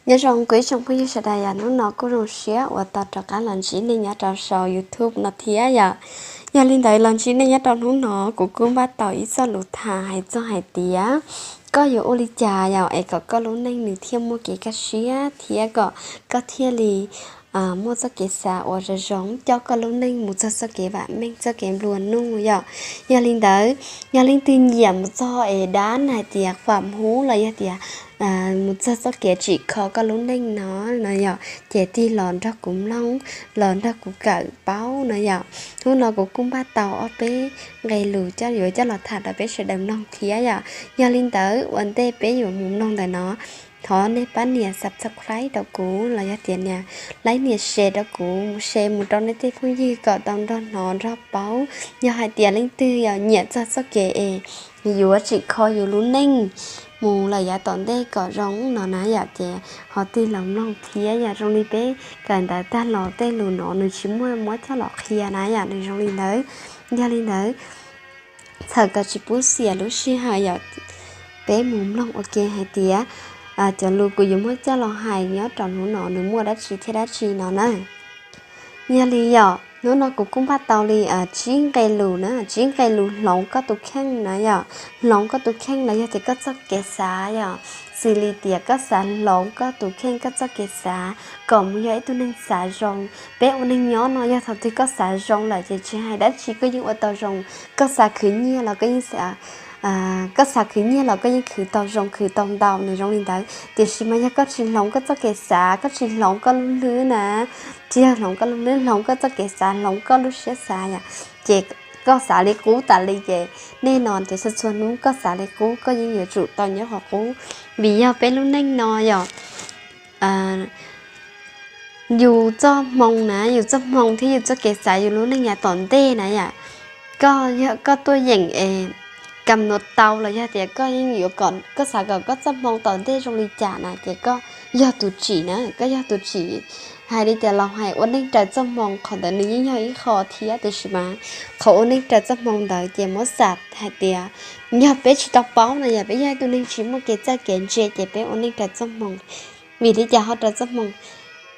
Nyob zoo kuv ib tsoom phooj ywg sawv daws yom, hnub no kuj zoo siab uas tau rov qab los ntsib nej nyob rau saum YouTube no thiab yom. Yog li ntawd los ntsib nej nyob rau hnub no, kuv kuj npaj tau ib txoj lus tham hais txog hais tias koj yuav ua li cas yom es kom koj lub neej nws thiaj muaj kev kaj siab thiab kom koj thiaj li muaj txoj kev xav uas zoo zoo coj koj lub neej mus txog txoj kev vam meej txoj kev nplua nuj yom. Yog li ntawd, yog leej twg nyiam mus txog es dab hais tias khuam hub los yog tias mus txog txoj kev tsim kho koj lub neej no no yom, ces tig los nrog kuv mloog, los nrog kuv kawm paub no yom. Hnub no kuv kuj npaj tau ob peb nqe lus coj yuav coj los tham rau peb sawv daws mloog thiab yom. Yog li ntawd ua ntej peb yuav mus mloog ntawm no, thov nej pab nias subscribe rau kuv los yog tias nias like nias share rau kuv, mus share mus rau nej tej phooj ywg kom tau nrog hnov nrog paub. Yog hais tias leej twg yog nyiam txog txoj kev es yuav tsim kho yus lub neej mus lawm yav tom ntej kom zoo no na yom, ces ho tig los mloog thiab yom. Zoo li peb kawm ntawv tag los tej lus no nws tsis muaj muab coj los qhia na yom, nws zoo li ntawd. Yog li ntawd, txhawm kom tsis pub xiam lub sij hawm yom, peb mus mloog ua ke hais tias cov lus kuv yuav muab coj los hais nyob rau hnub no nws muaj dab tsi thiab dab tsi no na. Yog li yom, hnub no kuv kuj npaj tau li tsib nqe lus na, tsib nqe lus hloov koj tus kheej na yom. Hloov koj tus kheej los yog tias koj txoj kev xav yom, xws li tias koj xav hloov koj tus kheej koj txoj kev xav kom mus yog ib tug neeg xav zoo. Peb ua neeg nyob no yog thaum twg koj xav zoo lawm ces tsis hais dab tsi koj yeej ua tau zoo. Koj xav khwv nyiaj los koj yeej koj xav khwv nyiaj los koj yeej khwv tau zoo khwv tau ntau, nws zoo li ntawd. Tiam sis mas yog koj tsis hloov koj txoj kev xav, koj tsis hloov koj lub hlwb na, tsis yog hloov koj lub hlwb, hloov koj txoj kev xav, hloov koj lub siab xav yom, ces koj xav li qub tas li ces nej no ces txhua txhua hnub koj xav li qub koj yeej yuav tsum tau nyob qhov qub. Vim yog peb lub neej no yom, yus txoj hmoo na, yus txoj hmoo thiab yus txoj kev xav yus lub neej yav tom ntej na yom, koj, koj tuaj yeem es kam no tau los yog tias koj yeej yuav kom, koj xav kom koj txoj hmoo tom ntej zoo li cas na ces koj yog tus tsim na, koj yog tus tsim. Hais li cas los hais ua neej raws txoj hmoo, qhov ntawd nws yeej yog ib qho thiab, tiam sis mas qhov ua neej raws txoj hmoo ntawd ces muab xam hais tias yog peb tsis tau paub no yom, peb yog ib tug neeg tsis muaj kev txawj kev ntse ces peb ua neej raws txoj hmoo. Vim li cas ho raws txoj hmoo?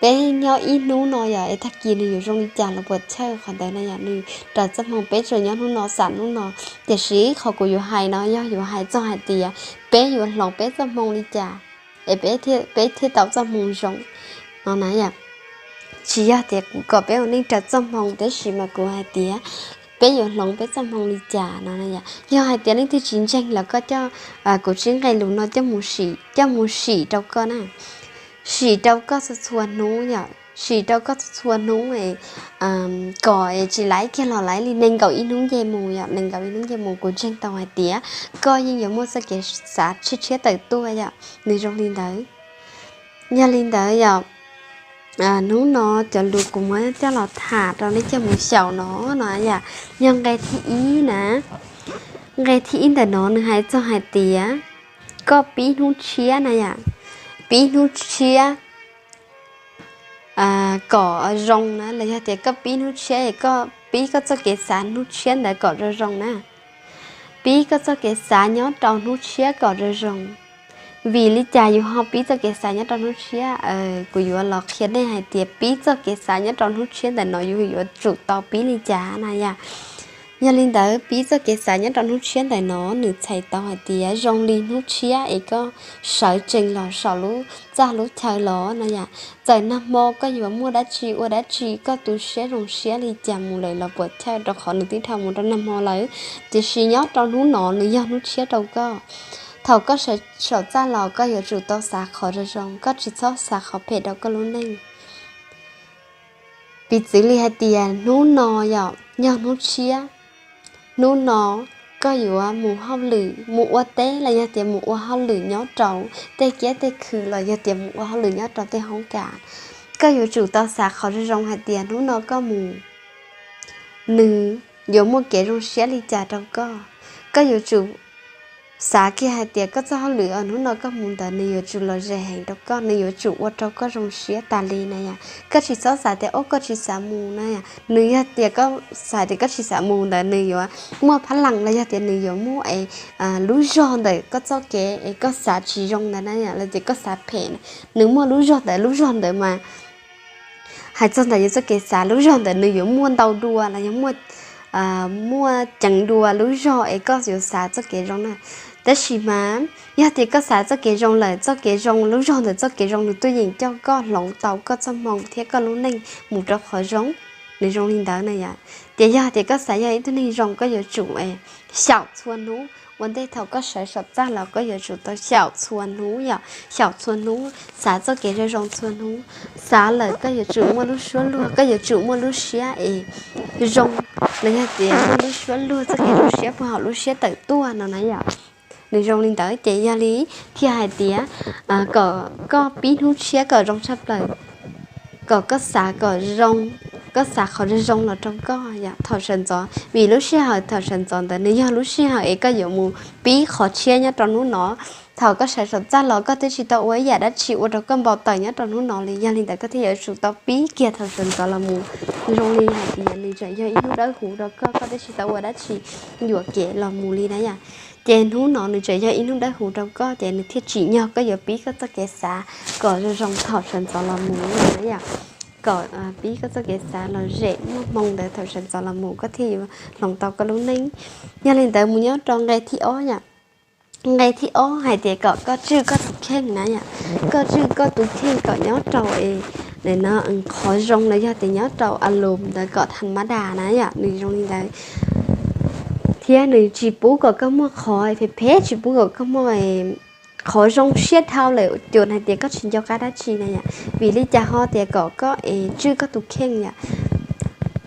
Peb nyob ib hnub no yom es tag kis nws yuav zoo li cas los puas chawj, qhov ntawd na yom, nws raws txoj hmoo, peb tsuas nyob hnub no xam hnub no. Tiam sis qhov kuv yuav hais no yog yuav hais txog hais tias peb yuav hloov peb txoj hmoo li cas es peb thiaj tau txoj hmoo zoo no na yom. Tsis yog tias kuv kom peb ua neej raws txoj hmoo, tab sis mas kuv hais tias peb yuav hloov peb txoj hmoo li cas no na yom. Yog hais tias leej twg tsis ntseeg los koj coj kuv tsib nqe lus no coj mus sim rau koj na, sim rau koj txhua txhua hnub yom, sim rau koj txhua txhua hnub kom tsis laiv kiag los laiv li nees nkaum ib hnub nce mus yom, nees nkaum ib hnub nce mus kuv ntseeg tau hais tias koj yeej yuav muaj txoj kev xav tshiab tshiab tawm tuaj yom, nws zoo li ntawd. Yog li ntawd yom, hnub no cov lus kuv muab coj los tham rau nej coj mus xyaum no no yom, yog nqe thib ib na. Nqe thib ib ntawm no nws hais txog hais tias koj pib hnub tshiab na yom, pib hnub tshiab kom zoo na, los yog tias koj pib hnub tshiab es koj pib koj txoj kev xav hnub tshiab ntawd kom zoo zoo na. Pib koj txoj kev xav nyob rau hnub tshiab kom zoo zoo. Vim li cas yus ho pib txoj kev xav nyob rau hnub tshiab? Kuv yuav los qhia nej hais tias pib txoj kev xav nyob rau hnub tshiab ntawm no yus yuav tsum tau pib li cas na yom. Yog li ntawd pib txoj kev xav nyob rau hnub tshiab ntawm no nws txhais tau hais tias zoo li hnub tshiab es koj sawv tsees los saum lub txaj lub chaw los no yom. Txawm nag hmo koj yuav muaj dab tsi ua dab tsi, koj tu siab zoo siab li cas mus lawm los puas chawj, rau qhov nws twb dhau mus rau nag hmo lawm. Tiam sis nyob rau hnub no nws yog hnub tshiab rau koj. Thaum koj sawv saum txaj los koj yuav tsum tau xav qhov zoo zoo, koj tsis txhob xav qhov phem rau koj lub neej. Piv txwv li hais tias hnub no yom yog hnub tshiab, hnub no koj yuav mus hauj lwm, mus ua teb los yog tias mus ua hauj lwm nyob rau tej kiab tej khw los yog tias mus ua hauj lwm nyob rau tej hoob kas, koj yuav tsum tau xav qhov zoo zoo hais tias hnub no koj mus nws yuav muaj kev zoo siab li cas rau koj. Koj yuav tsum Xav kiag hais tias koj txoj hauj lwm hnub no koj mus ntawd nws yuav tsum los ze heev rau koj, nws yuav tsum ua rau koj zoo siab tas li na yom. Koj tsis txhob xav tias o koj tsis xav mus na yom, nws yog tias koj xav tias koj tsis xav mus ntawd nws yuav muaj phab lees los yog tias nws yuav muaj es lub zog ntawm koj txoj kev es koj xav tsis zoo ntawd na yom, los tias koj xav phem, nws muaj lub zog ntawd, lub zog ntawd mas hais txog ntawm yus txoj kev xav lub zog ntawd nws yuav muaj ntau dua los yog muaj ceev dua lub zog es koj yuav xav txoj kev zoo na. Tab sis mas yog tias koj xav txoj kev zoo lawm, txoj kev zoo lub zog ntawm txoj kev zoo nws tuaj yeem coj koj hloov tau koj txoj hmoo thiab koj lub neej mus rau qhov zoo. Nws zoo li ntawd na yom. Ces yog tias koj xav yog ib tug neeg zoo koj yuav tsum xyaum txhua hnub, ua ntej thaum koj sawv saum txaj los koj yuav tsum tau xyaum txhua hnub yom, xyaum txhua hnub xav txoj kev zoo zoo txhua hnub. Xav lawm koj yuav tsum muaj lub suab luag, koj yuav tsum muaj lub siab es zoo, los yog tias muaj lub suab luag txoj kev zoo siab puag hauv lub siab tawm tuaj no na yom. Nws zoo li ntawd ces yog li thiaj hais tias kom koj pib hnub tshiab kom zoo tshaj plaws, kom koj xav kom zoo, koj xav qhov zoo zoo los rau koj yom thaum sawv ntxov, vim lub sij hawm thaum sawv ntxov ntawd nws yog lub sij hawm es koj yuav mus pib qhov tshiab nyob rau hnub no. Thaum koj sawv saum txaj los koj twb tsis tau ua ib yam dab tsi ua rau koj npau taws nyob rau hnub no li, yog li ntawd koj thiaj yuav tsum tau pib kiag thaum sawv ntxov los mus. Zoo li hais tias nws tseem yog ib hnub dawb huv rau koj, koj twb tsis tau ua dab tsi yuam kev los mus li na yom. Ces hnub no nws tseem yog ib hnub dawb huv rau koj ces nws thiaj tsim nyog koj yuav pib koj txoj kev xav kom zoo zoo thaum sawv ntxov los mus na yom. Kom pib koj txoj kev xav los zem muaj hmoo ntawd thaum sawv ntxov los mus koj thiaj yuav hloov tau koj lub neej. Yog li ntawd mus nyob rau nqe thib ob yom. Nqe thib ob hais tias kom koj tswj koj tus kheej na yom. Koj tswj koj tus kheej kom nyob rau es no qhov zoo los yog tias nyob rau a lus ntawd kom tham mab das na yom, nws zoo li ntawd. Thiab nws tsis pub kom koj muaj qhov phem phem, tsis pub kom koj muaj qhov zoo siab dhau lawm cuag hais tias koj tsis nco qab dab tsi na yom. Vim li cas ho tias kom koj es tswj koj tus kheej yom?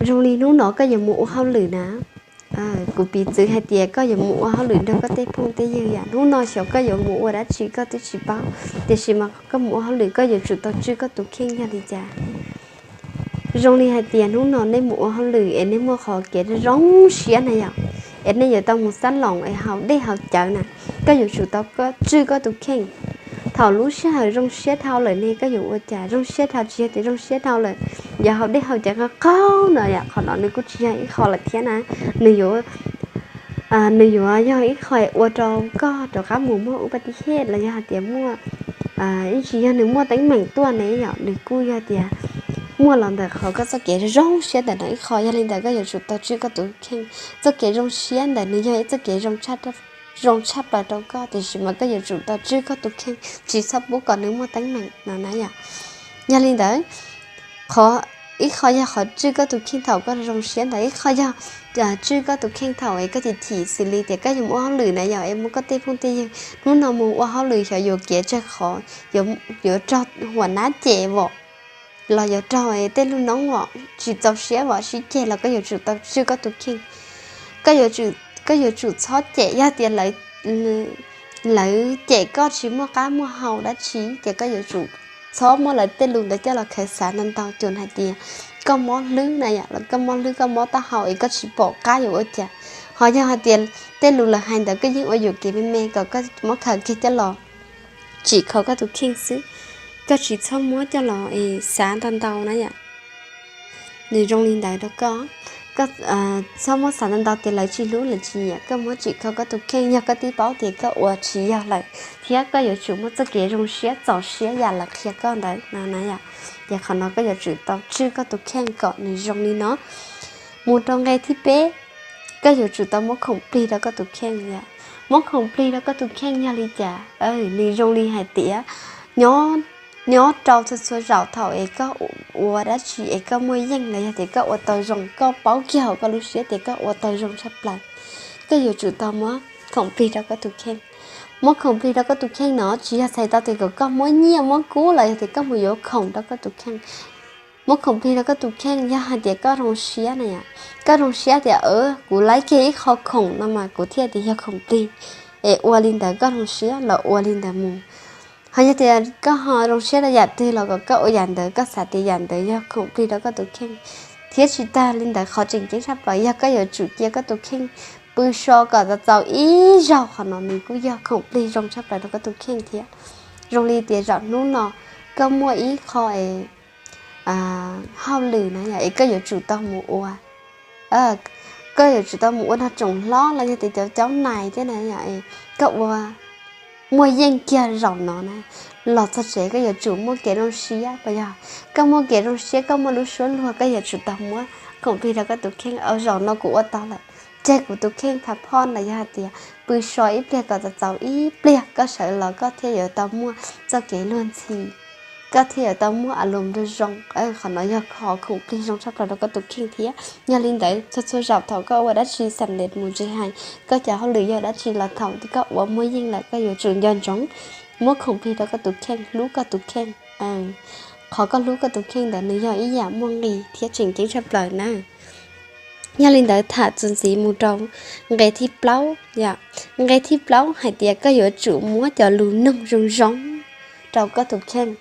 Zoo li hnub no koj yuav mus ua hauj lwm na. Kuv piv txwv hais tias koj yuav mus ua hauj lwm nrog koj tej phooj tej ywg yom, hnub no xyov koj yuav mus ua dab tsi koj twb tsis paub, tiam sis mas koj mus ua hauj lwm koj yuav tsum tau tswj koj tus kheej yog li cas. Zoo li hais tias hnub no nej mus ua hauj lwm es nej muaj qhov kev zoo siab na yom, es nej yuav tau mus xab loos es haus dej haus cawv na, koj yuav tsum tau tswj koj tus kheej. Thaum lub sij hawm zoo siab dhau lawm ne koj yuav ua cas? Zoo siab dhau tsis yog tias zoo siab dhau lawm yuav haus dej haus cawv qaug qaug no yom, qhov no nws kuj tsis yog ib qho lawm thiab na. Nws yuav nws yuav yog ib qho ua rau koj rov qab mus muaj ub pa ti hej los yog hais tias muaj ib tsis yog nws muaj teeb meem tuaj ne yom, nws kuj yog tias muaj los ntawm qhov koj txoj kev zoo siab ntawm no ib qho. Yog li ntawd koj yuav tsum tau tswj koj tus kheej. Txoj kev zoo siab ntawd nws yog ib txoj kev zoo tshaj plaws rau koj, tiam sis mas koj yuav tsum tau tswj koj tus kheej, tsis txhob pub kom nws muaj teeb meem no na yom. Yog li ntawd, qhov ib qho yog qhov tswj koj tus kheej thaum koj zoo siab ntawd, ib qho yog tswj koj tus kheej thaum es koj chim chim xws li tias koj yuav mus ua hauj lwm na yom, es muaj koj tej phooj tej ywg hnub no mus ua hauj lwm xyov yuam kev tsawg qhov, yuav raug huam nab cem vom, los yuav raug tej lub noob vom tsis txaus siab vom sib ceg los koj yuav tsum tau tswj koj tus kheej. Koj yuav tsum txhob cem, yog tias lawv cem koj tsis muaj qab muaj hau dab tsi ces koj yuav tsum txhob muab lawv tej lus ntawd coj los khaws xav ntau ntau, cuag hais tias koj mob hlwb na yom, los koj mob hlwb koj mob taub hau es koj tsis pom qab yuav ua cas. Ho yog hais tias tej lus lawv hais ntawd koj yeej ua yuam kev me me kom koj muab khaws kiag coj los tsim kho koj tus kheej xwb, koj tsis txhob muab coj los xav ntau ntau na yom. Nws zoo li ntawd rau koj, koj txhob muab xav ntau ntau tias lawv tsis hlub lawv tsis nyiam, koj muab tsim kho koj tus kheej. Yog koj twb paub tias koj ua tsis yog lawm thiab koj yuav tsum muaj txoj kev zoo siab txaus siab yam lawv qhia koj ntawd no na yom. Ces qhov no koj yuav tsum tau tswj koj tus kheej kom nws zoo li no. Mus rau nqe thib peb, koj yuav tsum tau muab khoom plig rau koj tus kheej yom. Muab khoom plig rau koj tus kheej yog li cas? Nws zoo li hais tias nyob nyob rau txhua txhua zaus thaum es koj ua dab tsi es koj muaj yeej los yog tias koj ua tau zoo, koj paub kiag hauv koj lub siab tias koj ua tau zoo tshaj plaws, koj yuav tsum tau muab khoom plig rau koj tus kheej. Muab khoom plig rau koj tus kheej no tsis yog txhais tau tias kom koj muab nyiaj muab kub los yog tias koj mus yuav khoom rau koj tus kheej. Muab khoom plig rau koj tus kheej yog hais tias koj zoo siab na yom, koj zoo siab tias kuv laib kiag ib qho khoom no mas kuv thiaj tias yog khoom plig, es ua li ntawd koj zoo siab los ua li ntawd mus. Ho yog tias koj ho zoo siab rau yam twg los kom koj ua yam ntawd, koj xav tias yam ntawd yog khoom plig rau koj tus kheej. Thiab tsis tag li ntawd qhov tseem ceeb tshaj plaws yog koj yuav tsum cia koj tus kheej pw so kom txaus txaus ib zaug. Qhov no nws kuj yog khoom plig zoo tshaj plaws rau koj tus kheej thiab. Zoo li tias zaum hnub no koj muaj ib qho hauj lwm na yom, es koj yuav tsum tau mus ua, koj yuav tsum tau mus ua nrog tsoom hlob los yog tias cov caub nais thiab na yom, es koj ua muaj yeej kiag zaum no na, los txog tsev koj yuav tsum muaj kev zoo siab. Puas yog? Koj muaj kev zoo siab, koj muaj lub suab luag, koj yuav tsum tau muab khoom plig rau koj tus kheej. Zaum no kuv ua tau lawm, tseg kuv tus kheej pha phoj los yog hais tias pw so ib pliag kom txaus txaus ib pliag, koj sawv los koj thiaj yuav tau muaj txoj kev luag ntxhi, koj thiaj yuav tau muaj a lus zoo zoo. Qhov no yog qhov khoom plig zoo tshaj plaws rau koj tus kheej thiab. Yog li ntawd txhua txhua zaum thaum koj ua dab tsi xam lej mus tsis hais koj cov hauj lwm yog dab tsi los thaum koj ua muaj yeej lawm koj yuav tsum nco ntsoov muab khoom plig rau koj tus kheej, hlub koj tus kheej. Qhov koj hlub koj tus kheej ntawd nws yog ib yam muaj nqis thiab tseem ceeb tshaj plaws na. Yog li ntawd tham txuas ntxiv mus rau nqe thib plaub yom. Nqe thib plaub hais tias koj yuav tsum muab cov lus noog zoo zoo rau koj tus kheej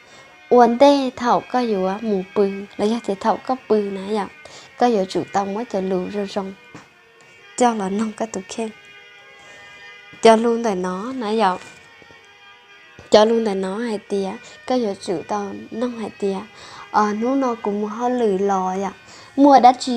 ua ntej thaum koj yuav mus pw los yog tias thaum koj pw na yom, koj yuav tsum tau muab cov lus zoo zoo coj los noog koj tus kheej. Cov lus ntawm no na yom, cov lus ntawm no hais tias koj yuav tsum tau noog hais tias, hnub no kuv mus hauj lwm los yom, muaj dab tsi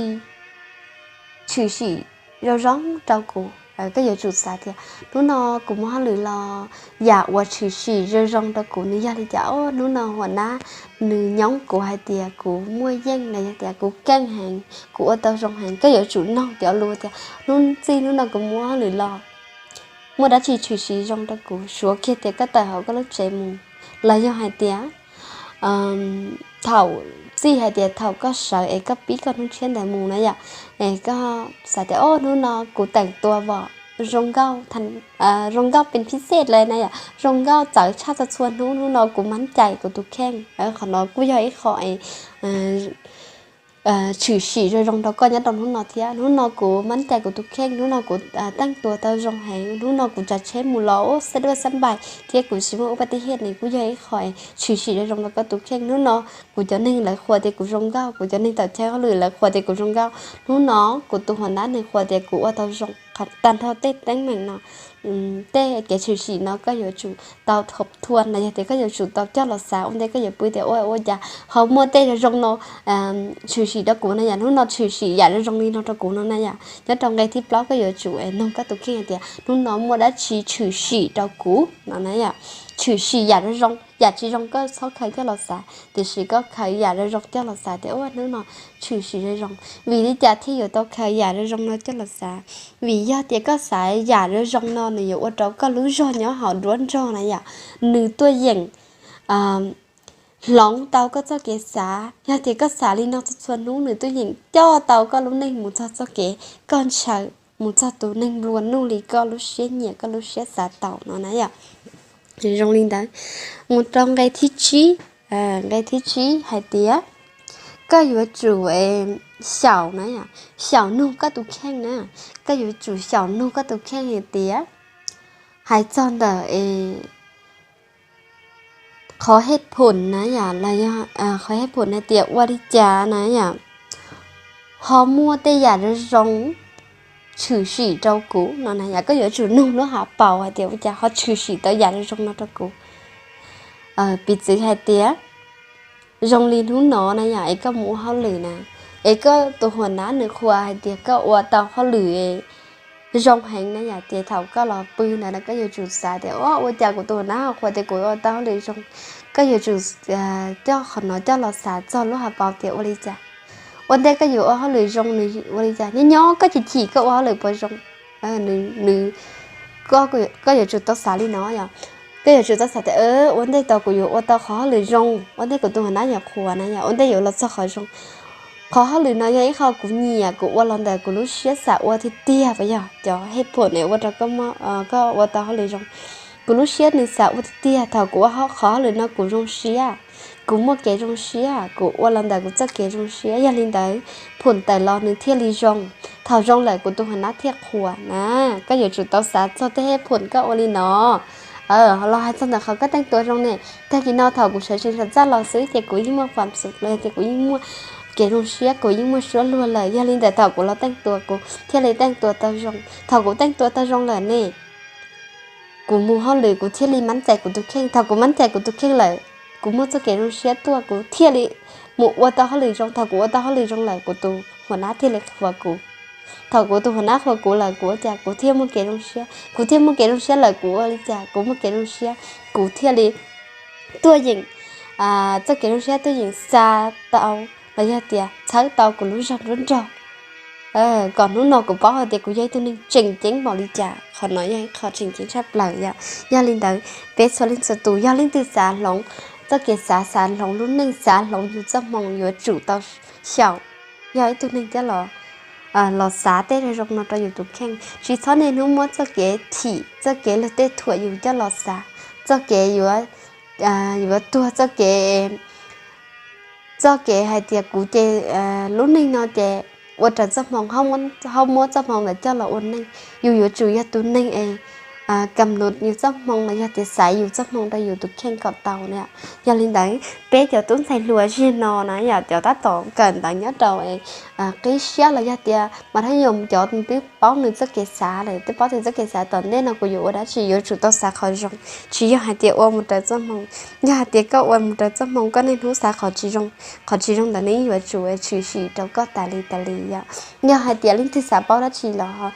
tshwm sim zoo zoo rau kuv. Koj yuav tsum xav tias hnub no kuv mus hauj lwm los yam uas tshwm sim zoo zoo rau kuv nws yog li cas. Hnub no huam nab nws nyoob kuv hais tias kuv muaj yeej los yog tias kuv keej heev, kuv ua tau zoo heev. Koj yuav tsum noog cov lus tias hnub txij hnub no kuv mus hauj lwm los muaj dab tsi tshwm sim zoo rau kuv, suav kiag tias koj tawm hauv koj lub tsev mus, los yog hais tias thaum txij hais tias thaum koj sawv es koj pib koj hnub tshiab ntawd mus na yom, es koj xav tias o hnub no kuv teem tua vom zoo nkauj, zoo nkauj pes phib xej lawm na yom, zoo nkauj txawv tshaj txhua txhua hnub, hnub no kuv mab cais kuv tus kheej. Qhov no kuj yog ib qho tshwm sim zoo zoo rau koj nyob rau hnub no thiab. Hnub no kuv mab cais kuv tus kheej, hnub no kuv teej tua tau zoo heev, hnub no kuv tsav tsheb mus los xab duaj xab npais thiab kuv tsis muaj ua paj tij hiaj, nws kuj yog ib qho tshwm sim zoo zoo rau koj tus kheej. Hnub no kuv cov neeg lawv qhuas tias kuv zoo nkauj, kuv cov neeg tawm chaw hauj lwm lawv qhuas tias kuv zoo nkauj, hnub no kuv tus huam nab nws qhuas tias kuv ua tau zoo. Tag nrho tej teeb meem no, tej kev tshwm sim no koj yuav tsum tau thov thuam los yog tias koj yuav tsum tau coj los xav ua ntej koj yuav pw tias ua ua cas ho muaj tej zoo zoo no tshwm sim rau kuv na yom, hnub no tshwm sim yam zoo zoo li no rau kuv no na yom. Nyob rau nqe thib plaub koj yuav tsum noog koj tus kheej hais tias hnub no muaj dab tsi tshwm sim rau kuv no na yom. Tshwm sim yam zoo zoo, yam tsis zoo koj txhob khaws coj los xav, tiam sis koj khaws yam zoo zoo coj los xav tias ua hnub no tshwm sim zoo zoo. Vim li cas thiaj yuav tau khaws yam zoo zoo no coj los xav? Vim yog tias koj xav yam zoo zoo no nws yuav ua rau koj lub zog nyob hauv duab nrog na yom, nws tuaj yeem hloov tau koj txoj kev xav. Yog tias koj xav li no txhua txhua hnub nws tuaj yeem coj tau koj lub neej mus txog txoj kev koj ntshaw, mus txog tus neeg nplua nuj li koj lub siab nyiam koj lub siab xav tau no na yom. Zoo li ntawd, mus rau nqe thib tsib, nqe thib tsib hais tias koj yuav tsum xyaum na yom, xyaum nug koj tus kheej na, koj yuav tsum xyaum nug koj tus kheej hais tias, hais txog ntawm qhov hej phoom na yom, los yog qhov hej phoom hais tias ua li cas na yom, ho muaj tej yam zoo zoo tshwm sim rau kuv no na yom. Koj yuav tsum nug lub hauv paus hais tias ua cas ho tshwm sim tau yam zoo zoo no rau kuv. Piv txwv hais tias zoo li hnub no na yom, es koj mus ua hauj lwm na, es koj tus huam nab nws qhuas hais tias koj ua tau hauj lwm zoo heev na yom, ces thaum koj los pw ntawd na koj yuav tsum xav tias o ua cas kuv tus huam nab ho qhuas tias kuv ua tau hauj lwm zoo. Koj yuav tsum coj qhov no coj los xav txog lub hauv paus tias ua li cas, ua ntej koj yuav ua hauj lwm zoo nws ua li cas. Nyob nyob koj chim chim koj ua hauj lwm puas zoo, nws, koj yuav tsum tau xav li no yom. Koj yuav tsum tau xav tias ua ntej tau kuv yuav ua tau qhov hauj lwm zoo, ua ntej kuv tus huam nab yuav qhuas na yom, ua ntej yuav los txog qhov zoo. Qhov hauj lwm no yog ib qho kuv nyiam, kuv ua los ntawm kuv lub siab xav ua tiag tiag, puas yog? Cov hej phoom ne ua rau koj ua tau hauj lwm zoo. Kuv lub siab nws xav ua tiag tiag, thaum kuv ua qhov hauj lwm no kuv zoo siab, kuv muaj kev zoo siab, kuv ua los ntawm kuv txoj kev zoo siab. Yog li ntawd, phoom tawm los nws thiaj li zoo. Thaum zoo lawm kuv tus huam nab thiaj qhuas na. Koj yuav tsum tau xav txog tej hej phoom koj ua li no. Los hais txog ntawm qhov koj teej tua zoo ne, tag kis no thaum kuv sawv tsees sawv txaj los xwb ces kuv yeej muaj fam xwm los ces kuv yeej muaj kev zoo siab kuv yeej muaj suab luag lawm. Yog li ntawd thaum kuv los teej tua kuv thiaj li teej tua tau zoo. Thaum kuv teej tua tau zoo lawm ne, kuv mus hauj lwm kuv thiaj li mab txais kuv tus kheej. Thaum kuv mab txais kuv tus kheej lawm, kuv muaj txoj kev zoo siab tuaj kuv thiaj li mus ua tau hauj lwm zoo. Thaum kuv ua tau hauj lwm zoo lawm kuv tus huas nab thiaj li qhuas kuv. Thaum kuv tus huas nab qhuas kuv lawm kuv ua cas kuv thiaj muaj kev zoo siab. Kuv thiaj muaj kev zoo siab lawm kuv ua li cas kuv muaj kev zoo siab, kuv thiaj li tuaj yeem, txoj kev zoo siab tuaj yeem xa tau los yog tias txhawb tau kuv lub zog nruab nrog. Kom hnub no kuv paub hais tias kuv yog ib tug neeg tseem ceeb npaum li cas, qhov no yog ib qho tseem ceeb tshaj plaws yom. Yog li ntawd peb txhua leej txhua tus yog leej twg xav hloov txoj kev xav, xav hloov lub neej, xav hloov yus txoj hmoo yuav tsum tau xyaum yog ib tug neeg coj los los xav tej zoo zoo no rau yus tus kheej. Tsis txhob niaj hnub muab txoj kev thim, txoj kev luag tej thuam yus coj los xav, txoj kev yuav, yuav tuag, txoj kev, txoj kev hais tias kuv ces lub neej no ces ua raws txoj hmoo, ho muab txoj hmoo ntawd coj los ua neej. Yus yuav tsum yog tus neeg es kam lus yus txoj hmoo los yog tias xaiv yus txoj hmoo rau yus tus kheej kom tau na. Yog li ntawd peb cov tub ntxhais hluas zig no na yom, cov tab tom kawm ntawv nyob rau qib siab los yog tias mas thab yom, cov twb paub nws txoj kev xav lawm, twb paub tias txoj kev xav tom ntej no kuv yuav ua dab tsi yuav tsum tau xav qhov zoo, tsis yog hais tias ua mus raws txoj hmoo. Yog hais tias koj ua mus raws txoj hmoo koj niaj hnub xav qhov tsis zoo, qhov tsis zoo ntawd nws yeej yuav tsum tshwm sim rau koj tas li tas li yom. Yog hais tias leej twg xav paub dab tsi los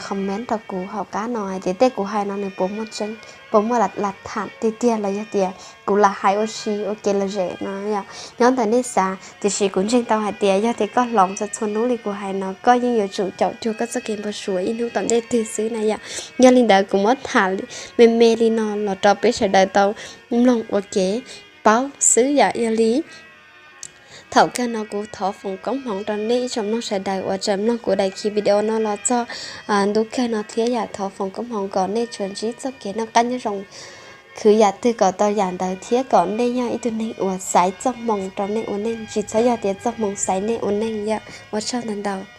comment rau kuv hauv qab no hais tias tej kuv hais no nws puas muaj tseeb, puas muaj lam tham tiag tiag los yog tias kuv lam hais ua si ua kev lom zem no yom. Nyob ntawm nej xav, tiam sis kuv ntseeg tau hais tias yog tias koj hloov txhua txhua hnub li kuv hais no koj yeej yuav tsum caum cuag koj txoj kev npau suav ib hnub tom ntej twg xwb na yom. Yog li ntawd kuv muab tham me me li no los rau peb sawv daws tau mloog ua kev paub xwb yom. Yog li thaum kawg no kuv thov foom koob hmoov rau nej ib tsoom mloog sawv daws uas tseem mloog kuv daim khi video no los txog ntu kawg no thiab yom. Thov foom koob hmoov kom nej tsuas ntsib txoj kev noj qab nyob zoo, khwv yam twg kom tau yam ntawd thiab kom nej yog ib tug neeg uas xaiv txoj hmoo rau nej ua neej, tsis txhob yog tias txoj hmoo xaiv nej ua neej yom. Ua tsaug ntau ntau.